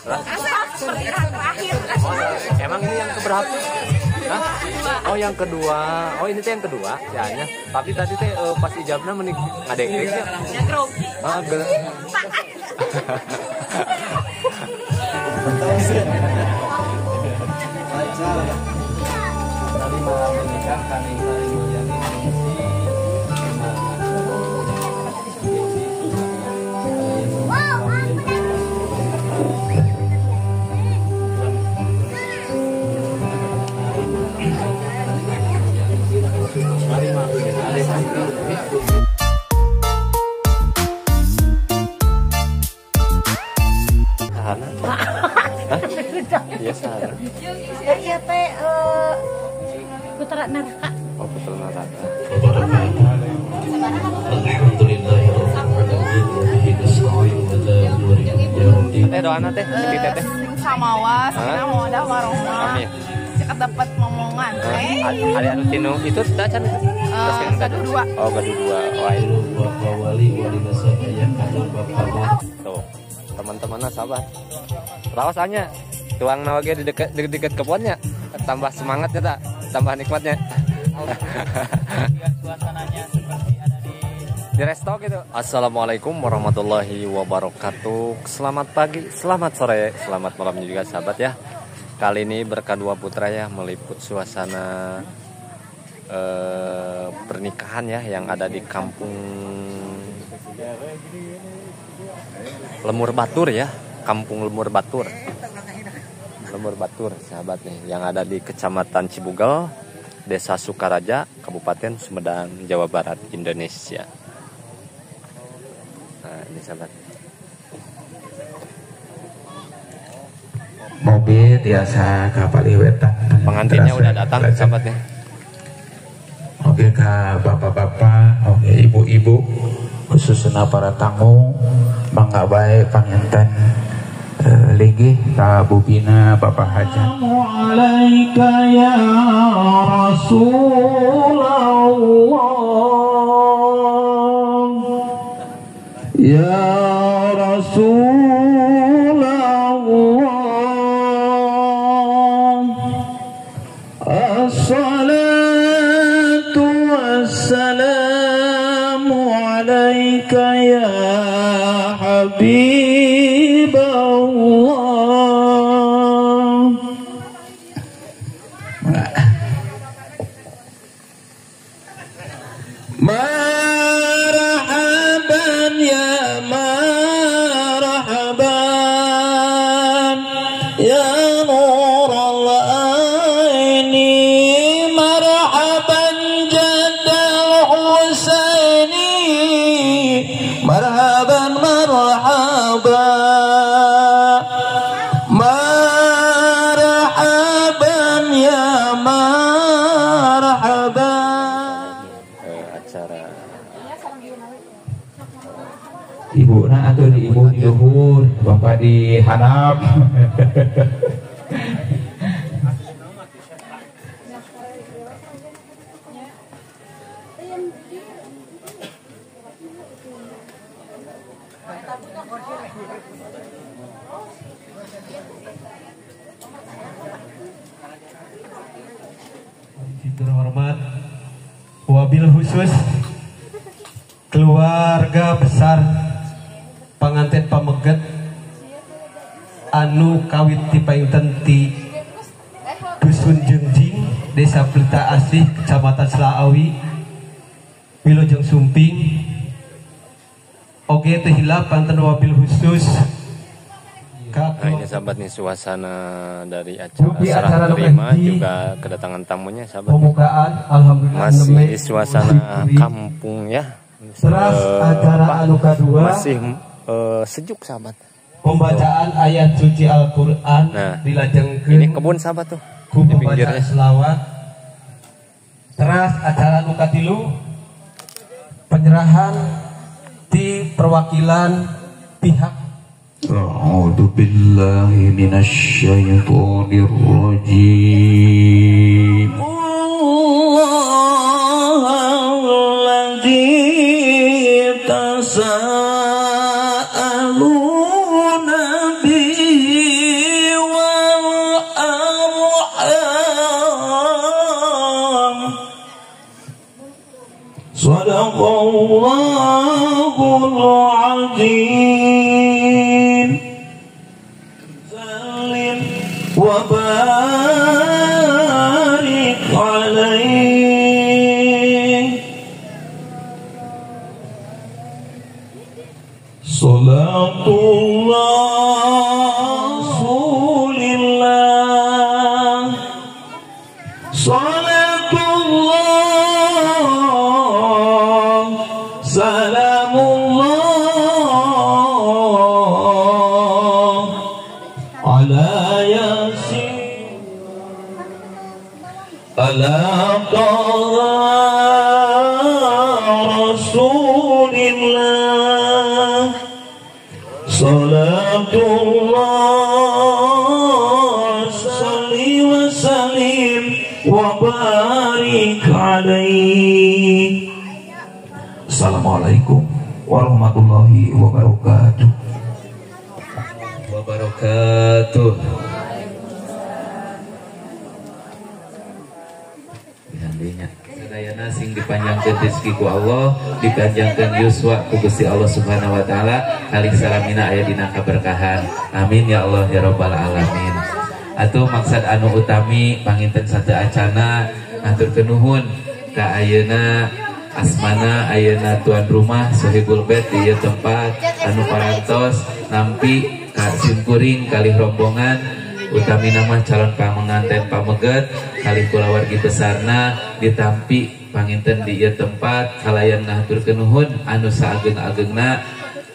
Pernikahan terakhir. Oh, emang ini yang keberapa? Hah? Oh, yang kedua. Oh, ini teh yang kedua ya. Tapi tadi teh pas ijabna menik ngadengkrik ya. Grogi. Ah, Tadi malam menikah kami saling mulyani. Iya, sana. Iya teh putra neraka. Oh, putra neraka. Teh doana teh, teh. Sing samawa, sakinah mawaddah warahmah. Amin. Cekat dapat momongan. Ada anu tinu itu can gaduh dua. Oh, gaduh dua. Wah, ini bapak wali wali nasabah bapak. Tuh, teman-temannya sabar. Rawasannya tuang nawage di dekat kebunnya, tambah semangat ya tak, tambah nikmatnya. Suasananya seperti ada di resto gitu. Assalamualaikum warahmatullahi wabarakatuh. Selamat pagi, selamat sore, selamat malam juga sahabat ya. Kali ini Berkah Dua Putra ya meliput suasana pernikahan ya yang ada di kampung Lemur Batur ya, kampung Lemur Batur. Lemur Batur sahabat nih yang ada di Kecamatan Cibugel, Desa Sukaraja, Kabupaten Sumedang, Jawa Barat, Indonesia. Nah, ini sahabat. Mobil biasa kapal wetan. Pengantinnya udah datang sahabat nih. Oke ke bapak-bapak, oke ibu-ibu, khususnya para tamu, mangga bae panginten linggih ka bubina Bapak Hajat. Assalamualaikum ya Rasulullah, ya Rasulullah, assalatu wassalamu alaika ya Habib Allah. Marhaban ya marhaban ya nurul aini, marhaban jaddal Husaini, marhaban marhaban, marhaban ya marhaban. Acara ibu nah atau di ibu di luhur, bapak di hanap. Terhormat wabil khusus keluarga besar panganten pameget anu kawit ti painten ti Dusun Jengjing, Desa Pelita Asih, Kecamatan Selaawi, Wilujeng Sumping. Oge teu hilap panten wabil khusus. Nah, ini sahabat nih suasana dari acara serah terima juga kedatangan tamunya sahabat. Pembukaan alhamdulillah masih di suasana kampung ya. Terus acara anu kadua masih sejuk sahabat. Pembacaan ayat suci Al-Qur'an nah, dilajengkeun. Ini kebun sahabat tuh di pinggirnya. Selawat. Terus acara anu katilu penyerahan di perwakilan pihak. A'udzu billahi minasyaitonir rajim. Alladzi tasaaluna bihi وبارك عليه. صلاة الله رسول الله، صلاة الله سلام الله على ياسين على طه رسول الله. صلاة الله صلي وسلم وبارك عليه. Assalamualaikum warahmatullahi wabarakatuh. Wabarakatuh. Sadayana sing dipanjangkeun rezeki ku Allah, dipanjangkeun yuswa ku Gusti Allah Subhanahu wa taala, kalih salamina aya dina kaberkahan. Amin ya Allah ya rabbal alamin. Atuh maksad anu utami panginten satu acana ngaturkeun nuhun ka ayeuna asmana ayeuna tuan rumah Sohibul Bait di ieu tempat anu parantos nampi ka simkuring kalih rombongan utami nama calon panganten pameget kalih kulawargi besarna ditampi panginten di ieu tempat kalayan ngahaturkeun nuhun anu saageng-agengna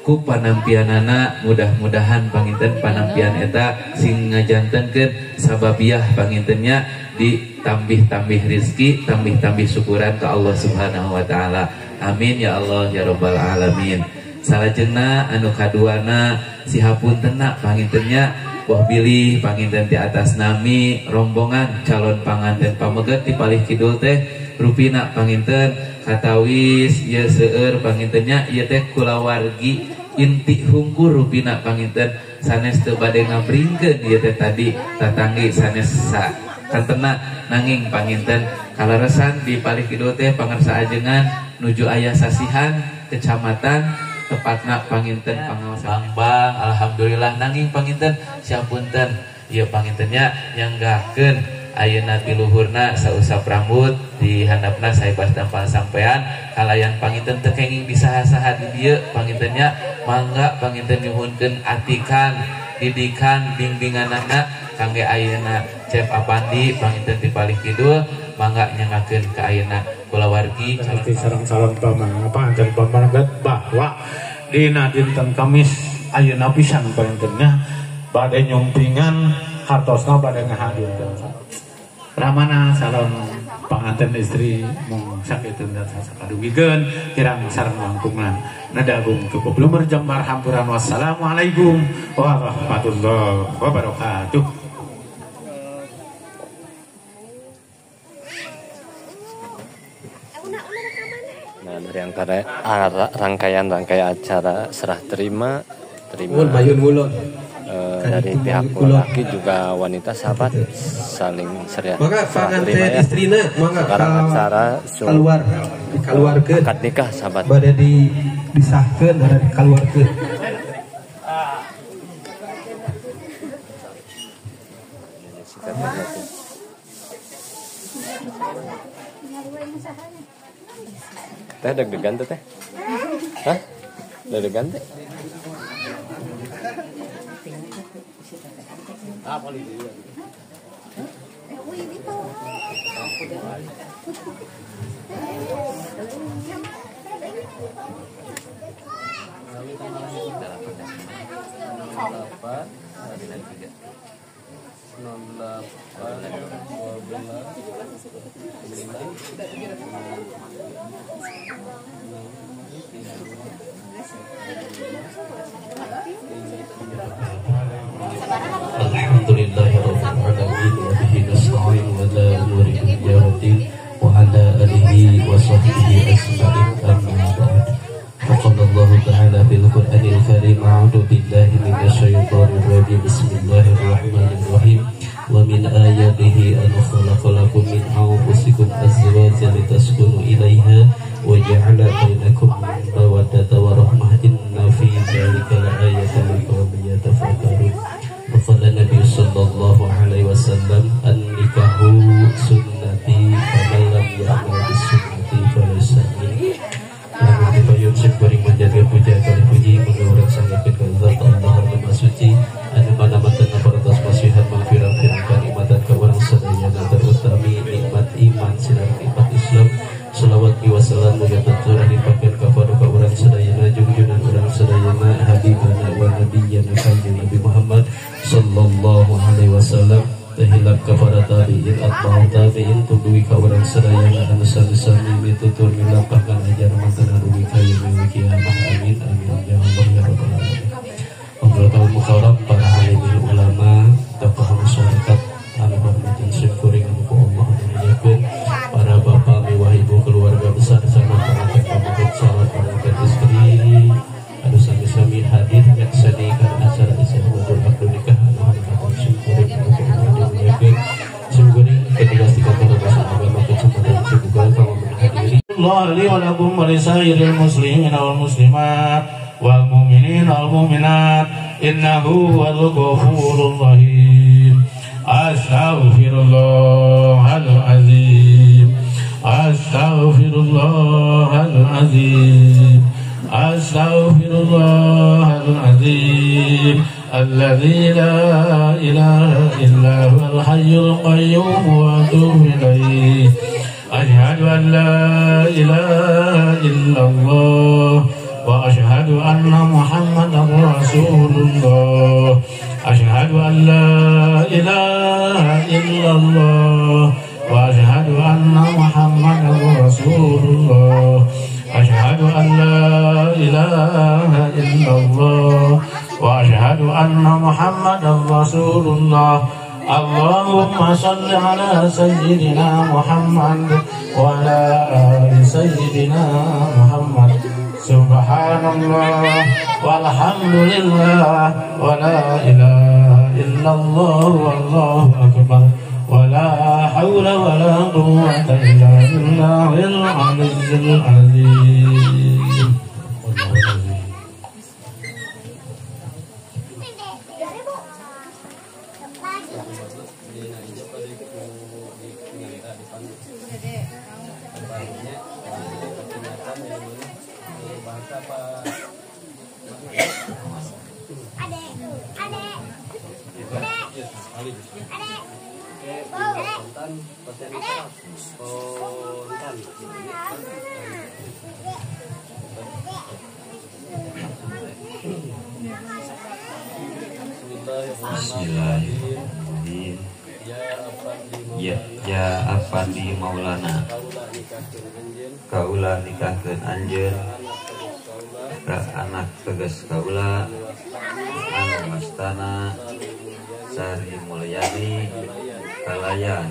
ku panampianana. Mudah-mudahan panginten panampian eta sing ngajantenkeun sababiah pangintennya ditambih-tambih rizki, tambih-tambih syukuran ke Allah Subhanahu wa taala. Amin ya Allah ya rabbal alamin. Salajengna anu kaduana sihapuntenna pangintennya boh bilih panginten di atas nami rombongan calon panganten pameget di palih kidul teh rupina panginten katawis ieu seueur pangintennya ieu teh kulawargi inti hungkur rupina panginten sanes teu bade ngabringkeun ieu teh tadi tatanggi sanes sa kantena nanging panginten kaleresan di palih kidul teh pangersa ajengan nuju aya sasihan kecamatan tepatna panginten pangaosan Bang. Alhamdulillah nanging panginten siapunten ieu pangintennya nyanggahkeun ayeuna ti luhurna sausap rambut di handapna saebas dampal sampean kalayan panginten teu kenging disaha-saha di dieu pangintennya mangga panginten nyuhunkeun atikan didikan bimbinganana kangge ayeuna Cep Apandi panginten ti palih kidul mangga nyangakeun ka ayeuna kulawargi sareng calon panganten pameget bahwa dina dinten Kamis ayeuna pisan pangintennya bade nyumpingan hartosna bade ngahadirkeun ramana calon panganten istri mung sakitu dan sakadugikeun kirang sareng langkungan nadagung cukup lumur jembar hampuran. Wassalamualaikum warahmatullahi wabarakatuh. Nah, dari rangkaian acara serah terima dari pihak lelaki juga wanita sahabat saling serah terima ya. Istrina, sekarang acara keluar dikaluarkeun akad nikah sahabat bade disahkeun bade dikaluarkeun. Teh deg-degan tuh teh? Hah? Deg-degan teh? Alhamdulillahirabbil alamin wa bihi nasta'in wa la umuri dunya wa ala alihi wa sahbihi ajma'in amma ba'd. Faqala Allah ta'ala fil Qur'anil Karim, a'udzu billahi minasyaitonir rajim, bismillahirrahmanirrahim. Wa min ayatihi an khalaqa lakum min anfusikum azwajan litaskunu ilaiha wa ja'ala bainakum mawaddatan wa rahmah, inna fi dzalika la'ayatan liqaumin yatafakkarun. Wa qala Nabi sallallahu alaihi wasallam, an-nikahu sunnati faman lam ya'mal bisunnati falaysa minni. Lamun dipayun simkuring manjatkeun puja kali puji mangga sanggakeun ka zat Allah anu Maha Suci anu mana mantenna parantos masihan mangfirang-firang kanikmatan ka urang sadayana terutami nikmat iman sareng nikmat Islam. Salawat wa salam muga tercurah limpahkeun ka paduka urang sadayana jungjunan urang sadayana habibana wa nabiyyana kanjeng Nabi Muhammad sallallahu alaihi wasallam. Terhilap kepada tabi'in atba'u tabi'in tubui ka urang sadayana anu sami-sami mitutur milampahkan ajaran mantena dugi ka yaumil kiamah. Amin amin ya Allah ya rabbal alamin. Hadratul mukarram, para alim ulama, tokoh masyarakat anu hormatin syukuring anu ku Allah dimuliakeun, para bapak miwah ibu keluarga besar sama perangkat pamungkas calon perangkat istri anu sami-sami hadir nyakseni kana acara ijab kabul nikah anu hormatin syukuring anu ku Allah dimuliakeun. Syukuring petugas di kantor urusan agama Kecamatan Cibugel kami menghadiri. Allah li wa lakum wa lisairil muslimin wal muslimat wal mu'minin wal mu'minat innahu huwal ghafurur rahim. Astaghfirullahal azim, astaghfirullahal azim, astaghfirullahal azim alladzi la ilaha illa huwal hayyul qayyum wa atubu ilaih. Asyhadu an la ilaha illallah wa asyhadu anna Muhammadan rasulullah. Asyhadu an la ilaha illallah wa asyhadu anna Muhammadan rasulullah. Asyhadu an la ilaha illallah wa asyhadu anna Muhammadan rasulullah. Allahumma shalli ala sayyidina Muhammad wa ala ali sayyidina Muhammad. Subhanallah walhamdulillah wa la ilaha illallah wallahu akbar wa la hawla wa la quwwata illa billahil aliyyil azim. Bismillahirrahmanirrahim. Ya Afandi Maulana, kaula nikahkeun anjeun ka anak tegas kaula anu mastana Sari Mulyani kalayan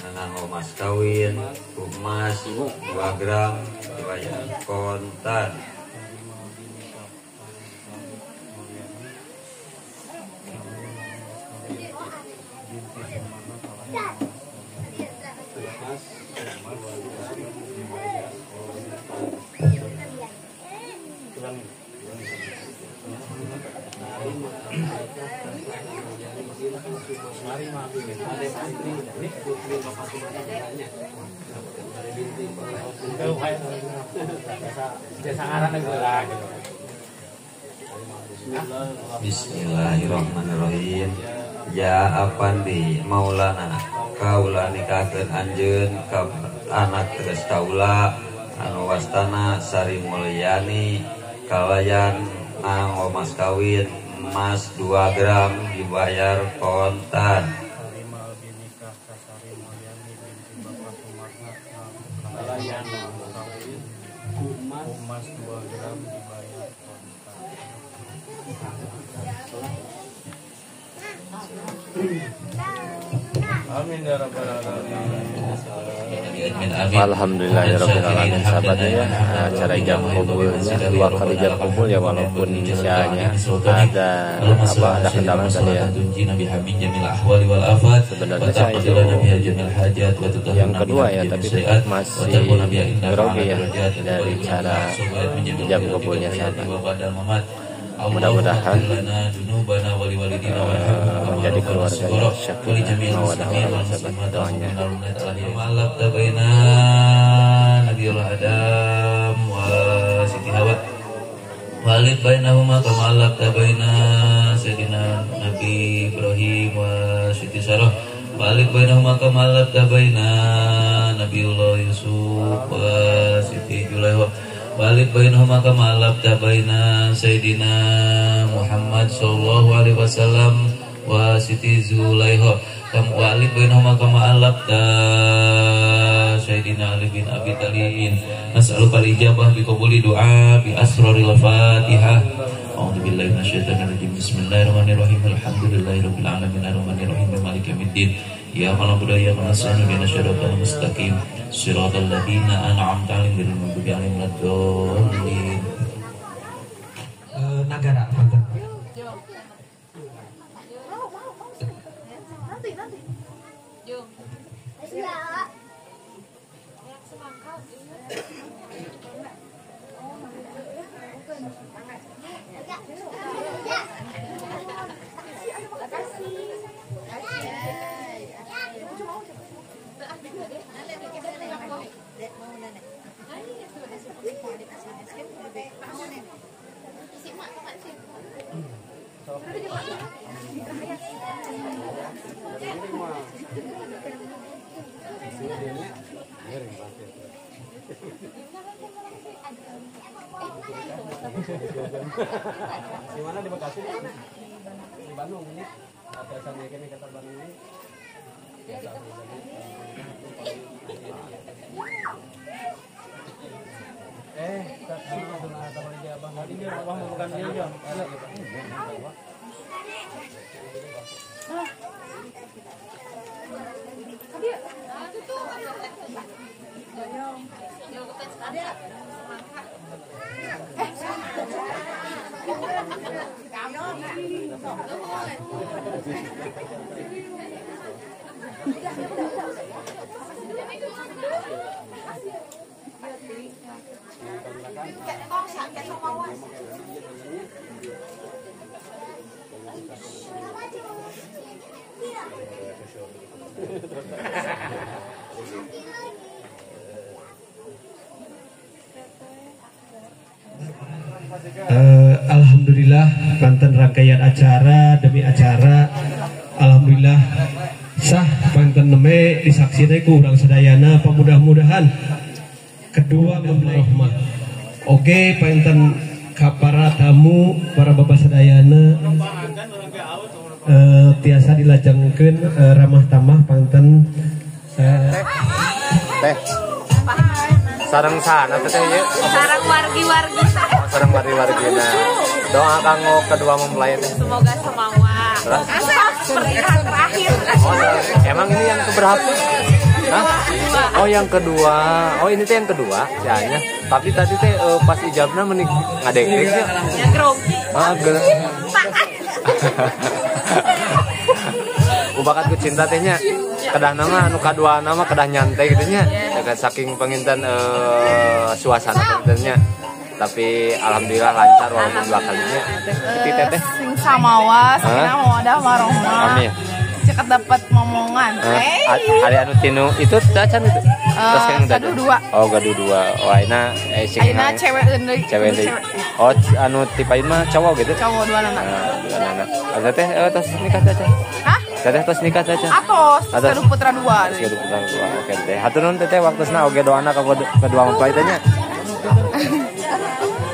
nganggo mas kawin emas 2 gram dibayar kontan. Bismillahirrahmanirrahim. Ya Afandi Maulana, kaula nikahkeun anjeun ka anak tegas kaula anu wastana Sari Mulyani kalayan nganggo mas kawin emas 2 gram dibayar kontan. Amin ya rabbal alamin. Alhamdulillahirabbil alamin sahabatnya ya, acara ijab kabulnya 2 kali ijab kabul ya, walaupun misalnya ada apa ada kendala tadi ya. Sebenarnya saya itu yang kedua ya, tapi masih grogi ya dari cara ijab kabulnya sahabat. Mudah-mudahan Menjadi keluarga yang sakinah mawaddah warahmah sahabat doanya. Nabiyullah Adam wa Siti Hawa walid bainahuma kama alafta baina Sayyidina Nabi Ibrahim wa Siti Sarah walid bainahuma kama alafta baina Nabiullah Yusuf wa Siti Julaiha walid bainahuma kama alafta baina Sayyidina Muhammad sallallahu alaihi wasallam wa Siti Zulaiha walid bainahuma kama alafta Sayyidina Ali bin Abi Thalib. Nas'aluka al-ijabah bi qabuli du'a bi asraril Fatihah. A'udzubillahi minasyaitonir rajim. Bismillahirrahmanirrahim. Alhamdulillahirabbil alamin arrahmanirrahim maliki yaumiddin. Iyyaka na'budu wa iyyaka nasta'in ihdinas siratal mustaqim. Siratal ladzina an'amta 'alaihim ghairil maghdubi 'alaihim waladdallin. Nagara punten. Nanti. Di mana di Bekasi? Di Bandung ini. Atasan ini kata Bandung ini. Biasa Alhamdulillah panten rangkaian acara demi acara alhamdulillah sah panten neme disaksine ku urang sadayana pamudah-mudahan kedua mempelai rahmat. Oke panten ka para tamu para bapak sadayana tiasa dilajengkeun ramah tamah panten teh sareng sana teh ieu sareng wargi-wargi sareng wargi-wargi nah doa kanggo kedua mempelai teh semoga semawa pernikahan terakhir. Oh, emang ini yang keberapa? Hah? Oh yang kedua. Oh ini teh yang kedua ya. Tapi tadi teh pas ijabna menik ngadengdeng ya. Grogi. Ah, Ubakat ku cinta teh nya. Kedah nama anu kadua nama kedah nyantai gitu nya. Saking penginten suasana pengintennya. Tapi alhamdulillah lancar walaupun dua kalinya. Titi teteh sing samawa, sakinah mawaddah warahmah. Amin. Cekat dapat momongan. Ari anu tinu itu tacan itu. Gaduh dua. Oh, gaduh dua. Oh, ayeuna sing ayeuna cewek deui. Cewek deui. Oh, anu tipain mah cowok gitu. Cowok dua anak. Dua anak. Ada teh tos nikah tacan. Hah? Teteh tos nikah tacan. Atos, gaduh putra dua. Gaduh putra dua. Oke teh. Hatur nuhun teteh waktosna oge doana ka kedua mempelai teh nya.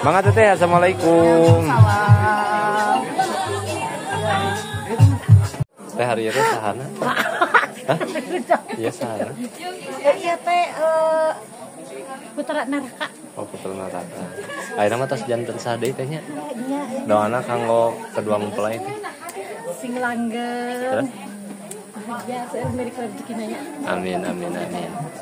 Mangga teteh, assalamualaikum. Salam. Teh hari itu sahana? Hah? Iya sahana. Iya teh putra neraka. Oh putra neraka. Ayeuna mah tos janten sah deui teh nya. Doana kanggo kedua mempelai teh. Sing langgeng. Bahagia seueur milik rezekina nya. Amin amin amin.